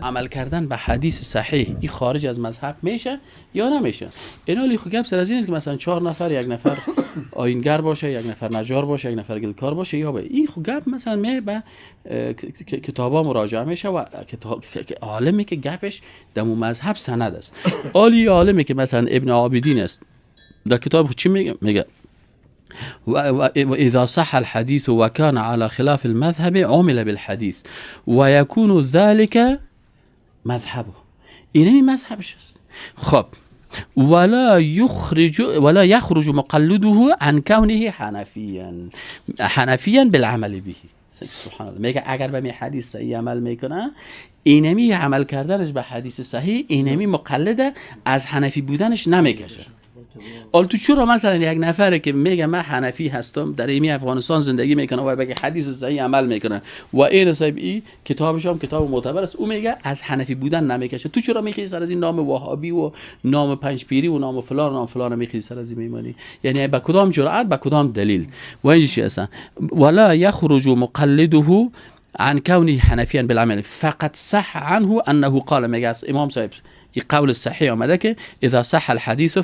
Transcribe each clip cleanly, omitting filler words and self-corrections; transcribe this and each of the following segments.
عمل کردن به حدیث صحیح این خارج از مذهب میشه یا نمیشه؟ اینا لی خو گپ سر از این است که مثلا 4 نفر، یک نفر آینگر باشه، یک نفر نجار باشه، یک نفر گلکار باشه، یا به این خو گپ مثلا می به کتابا مراجعه میشه و عالمی که گپش در مذهب سند است. عالی عالمی که مثلا ابن عابدین است، در کتاب چی میگه؟ میگه وإذا صح الحديث وكان على خلاف المذهب عمل بالحديث ويكون ذلك مذهبه. اینمی مذهبش است. خب ولا يخرج مقلده عن كونه حنفيا بالعمل به. سبحان الله. میگه اگر به می حدیث صحیح عمل میکنه، اینمی عمل کردنش به حدیث صحیح، اینمی مقلده از حنفی بودنش نمیکشه. حالا تو چرا مثلا یک نفره که میگه من حنفی هستم، در ایمی افغانستان زندگی میکنه و بگه حدیث صحیح عمل میکنه و این صاحب ای کتابش هم کتاب معتبر است، او میگه از حنفی بودن نمیکشه، تو چرا میخوای سر از این نام وهابی و نام پنج پیری و نام فلان و نام فلان میخوای سر از این میمانی؟ یعنی به کدام جرأت، به کدام دلیل؟ و این چی هستن؟ ولا یخرج مقلده عن كونه حنفيا بالعمل فقد صح عنه انه قال. میگه امام صاحب قول الصحيح آمده که اذا صح الحديث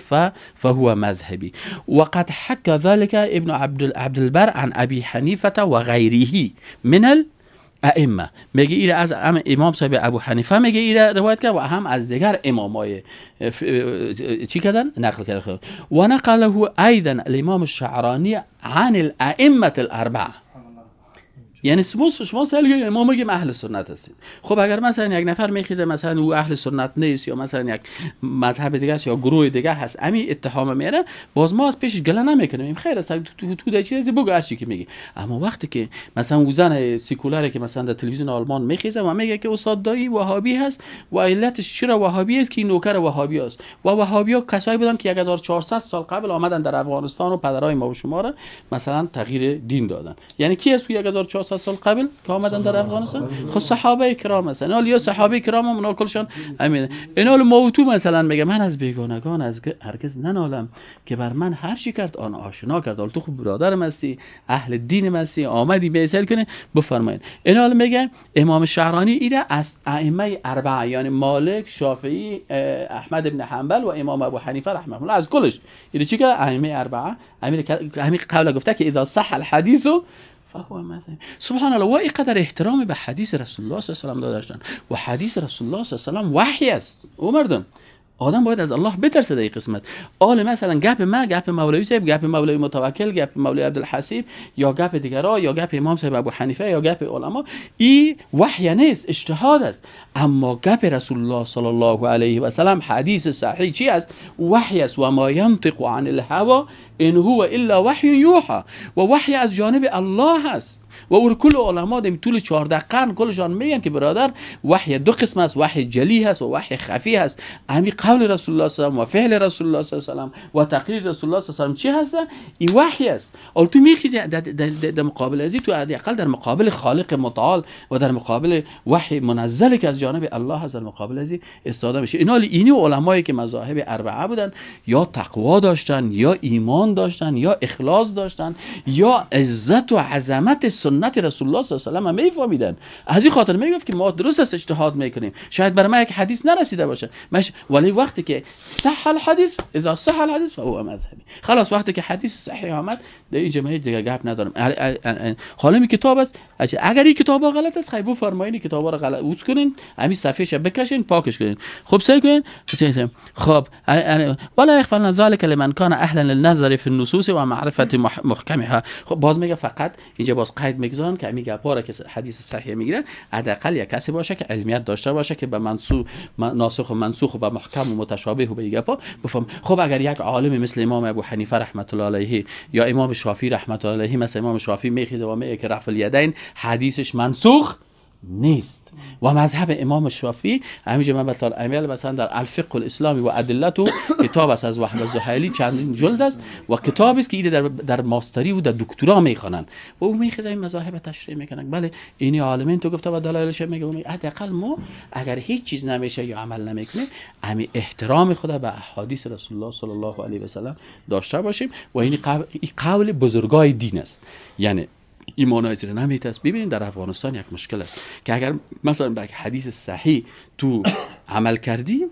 فهو مذهبي. وقد حكى ذلك ابن عبد البر عن ابي حنيفة وغيره من الائمه. میگه ایره از امام صاحب ابو حنیفه میگه ایره روایت کرد و هم از دیگر امامای چی کردن نقل کرد. و نقله ايضا الامام الشعراني عن الائمه الاربعه. یعنی شما سوال کنید ما میگیم اهل سنت هستیم. خب اگر مثلا یک نفر میخیزه مثلا او اهل سنت نیست یا مثلا یک مذهب دیگه است یا گروه دیگه هست، امی اتهام میاره، باز ما از پیشش گله نمیکنیم، خیر است، تو در چیزی بگو هر چی که میگی. اما وقتی که مثلا او زن سکولاری که مثلا در تلویزیون آلمان میخیزه و میگه که استاد دایی وهابی هست و علتش چرا وهابی است که این نوکر وهابی است و وهابی ها کسایی بودن که 1400 سال قبل آمدن در افغانستان و پدرای ما و شما را مثلا تغییر دین دادن. یعنی کی است 1400 سال قبل که آمدن در افغانستان؟ خب صحابه کرام هستن. حالا یا صحابه کرام هم اونا کلشان امین. اینا موتو مثلا میگه من از بیگانگان از هرگز ننالم که بر من هر چی کرد آن آشنا کرد. حالا تو خب برادرم هستی، اهل دینم هستی، آمدی بیسل کنه بفرمایید. اینا میگه امام شعرانی ایره از ائمه اربعه، یعنی مالک، شافعی، احمد بن حنبل و امام ابو حنیفه رحمه الله، از کلش ایره چی که ائمه اربعه همین قول گفته که اذا صح الحديث فهو مذهب. سبحان الله. و اینقدر احترام به حدیث رسول الله صلی الله علیه و داشتن و حدیث رسول الله صلی الله علیه و وحی است. و مردم آدم باید از الله بترسه در این قسمت. آل مثلا گپ ما، گپ مولوی صاحب، گپ مولوی متوکل، گپ مولوی عبدالحسیب یا گپ دیگرا یا گپ امام صاحب ابو حنیفه یا گپ علما، این وحی نیست، اجتهاد است. اما گپ رسول الله صلی الله علیه و سلم حدیث صحیح چی است؟ وحی است. و ما ینطق عن الهوى ان هو الا وحی یوحى. و وحی از جانب الله است. و او کل علما در طول 14 قرن کلشان میگن که برادر وحی دو قسم است، وحی جلی هست و وحی خفی هست. همین قول رسول الله صلی الله علیه و فعل رسول الله صلی الله علیه و تقریر رسول الله صلی الله علیه و چی هست؟ این وحی است. اول تو میخیزی در مقابل ازی، تو حداقل در مقابل خالق متعال و در مقابل وحی منزل که از جانب الله هست، در مقابل ازی استاده میشه. اینا اینی علمایی که مذاهب اربعه بودن یا تقوا داشتن یا ایمان داشتن یا اخلاص داشتن یا عزت و عظمت سنت رسول الله صلی الله علیه و سلم میفهمیدن. از این خاطر میگفت که ما درست است اجتهاد میکنیم، شاید برای ما یک حدیث نرسیده باشه، ولی وقتی که صح الحدیث اذا صح الحدیث فهو مذهبی. خلاص وقتی که حدیث صحیح آمد در اینجا من هیچ دیگه گپ ندارم. حالا کتاب است، اگر این کتاب غلط است خیلی بفرمایید کتابا رو غلط اوت کنین، همین صفحهش بکشین پاکش کنین. خب سعی کنین. خب ولا يخفى ذلك لمن كان اهلا للنظر في النصوص و معرفه محکمها. خب باز میگه فقط اینجا باز قید میگذارن که همین گپا را که حدیث صحیح میگیره حداقل یک کسی باشه که علمیت داشته باشه که به منسوخ ناسخ و منسوخ و به محکم و متشابه و به گپا بفهم. خب اگر یک عالم مثل امام ابو حنیفه رحمت الله علیه یا امام شافعی رحمت الله علیه، مثل امام شافعی میخیزه و میگه که رفع الیدین حدیثش منسوخ نیست و مذهب امام شافعی همینجا من به امیال مثلا در الفقه الاسلامی و ادلته کتاب است از وهب الزحیلی چندین جلد است و کتابی است که ایده در ماستری و در دکترا میخوانن و او میخیزه این مذاهب تشریح میکنن. بله اینی عالمین تو گفته و دلایلش میگه. حداقل ما اگر هیچ چیز نمیشه یا عمل نمیکنه همین احترام خدا به احادیث رسول الله صلی الله علیه و سلم داشته باشیم و این قول بزرگای دین است. یعنی ایمان ازی نمیتست. ببینید در افغانستان یک مشکل است که اگر مثلا به حدیث صحیح تو عمل کردی،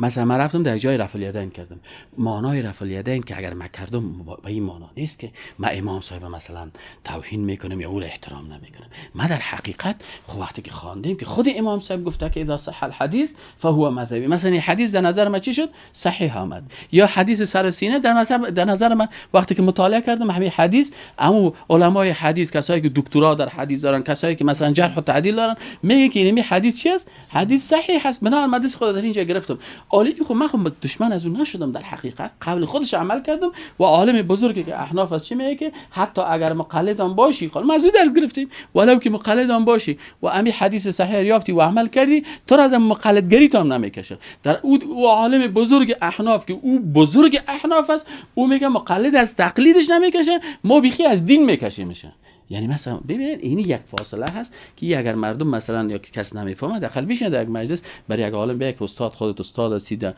مثلا من رفتم در جای رفع الیدین کردم، معنای رفع الیدین که اگر من کردم به این معنا نیست که من امام صاحب مثلا توهین میکنم یا او را احترام نمیکنم. ما در حقیقت خب وقتی که خواندیم که خود امام صاحب گفته که اذا صح الحدیث فهو مذهبی، مثلا این حدیث در نظر من چی شد؟ صحیح آمد. یا حدیث سر سینه در نظر من وقتی که مطالعه کردم همین حدیث، اما علمای حدیث، کسایی که دکترا در حدیث دارن، کسایی که مثلا جرح و تعدیل دارن، میگه که این حدیث چی است؟ حدیث صحیح است. بنابراین من حدیث خود در اینجا گرفتم. عالی خب من خب دشمن از اون نشدم، در حقیقت قبل خودش عمل کردم. و عالم بزرگی که احناف از چی میگه که حتی اگر مقلدم باشی، خب ما از او درس گرفتیم، ولو که مقلدم باشی و امی حدیث صحیح یافتی و عمل کردی، تو را از مقلدگری تو هم نمیکشه. در او عالم بزرگ احناف که او بزرگ احناف است، او میگه مقلد از تقلیدش نمیکشه، ما بیخی از دین میکشه میشه. یعنی مثلا ببینید این یک فاصله هست که اگر مردم مثلا یا که کس نمیفهمه داخل بشینه در یک مجلس برای یک عالم بگه که استاد خودت استاد هستی، در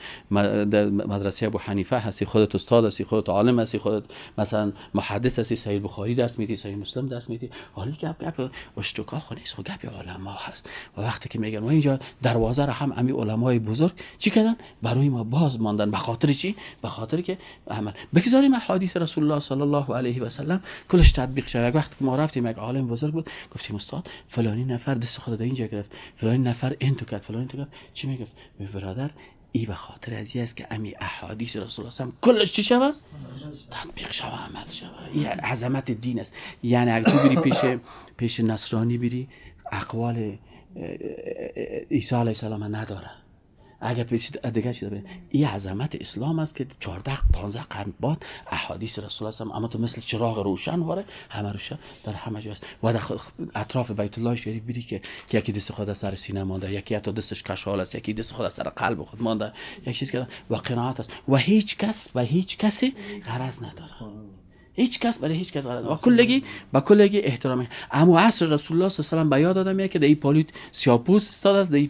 مدرسه ابو حنیفه هستی، خودت استاد هستی، خودت عالم هستی، خودت مثلا محدث هستی، صحیح بخاری درس میدی، صحیح مسلم درس میدی. حالا گپ گپ اشتکا خو نیست، خب گپ علما هست. و وقتی که میگن و اینجا دروازه را هم امی علمای بزرگ چی کردن؟ برای ما باز ماندن. به خاطر چی؟ به خاطر که عمل بگذاریم احادیث رسول الله صلی الله علیه و سلم کلش تطبیق شود. وقتی ما رفتیم یک عالم بزرگ بود، گفتیم استاد فلانی نفر دست خود در اینجا گرفت، فلانی نفر این تو کرد، فلانی تو کرد، چی میگفت؟ می برادر ای به خاطر از است که امی احادیث رسول الله کلش چی شود؟ تطبیق شود، عمل شود. این عظمت دین است. یعنی اگه تو بری پیش نصرانی بری، اقوال عیسی علیه السلام نداره. اگر پیش دیگه چی داره؟ این عظمت اسلام است که 14 15 قرن بعد احادیث رسول الله اما تو مثل چراغ روشن واره همه روشن در همه جا است. و در اطراف بیت الله شریف بری که یکی دست خود سر سینه مانده، یکی حتی دستش کشال است، یکی دست خود سر قلب خود مانده، یک چیز که و قناعت است و هیچ کس و هیچ کسی غرض نداره. هیچ کس برای هیچ کس غرض و کلگی با کلگی احترام. اما عصر رسول الله صلی الله علیه و به یاد آدم میاد که در این پالیت سیاپوس استاد است، در این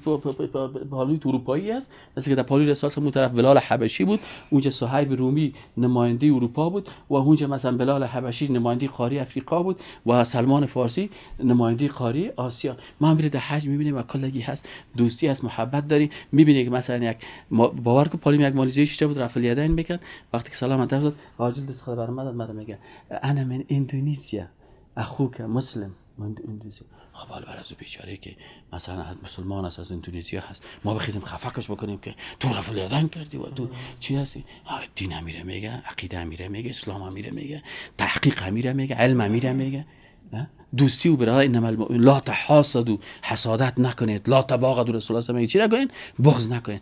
پالیت اروپایی است، مثل که در پالیت اساس اون طرف بلال حبشی بود، اونجا صهیب رومی نماینده اروپا بود و اونجا مثلا بلال حبشی نماینده قاره افریقا بود و سلمان فارسی نماینده قاره آسیا. ما هم در حج میبینیم و کلگی هست، دوستی هست، محبت داریم. میبینیم که مثلا یک باور کو پالیم یک مالزی شده بود، رفع الیدین میکرد، وقتی که سلام داد عاجل دست خود برآمد میگه انا من اندونزیا اخوک مسلم من اندونزیا. خب حالا برای از بیچاره که مثلا مسلمان است از اندونزیا هست، ما بخیزیم خفکش بکنیم که تو رفع الیدین کردی و تو چی هستی؟ دین امیره میگه، عقیده امیره میگه، اسلام امیره میگه، تحقیق امیره میگه، علم امیره میگه، دوستی و برادر انما المؤمن لا تحاسدوا، حسادت نکنید، لا تباغضوا، رسول الله میگه چی نکنید؟ بغض نکنید.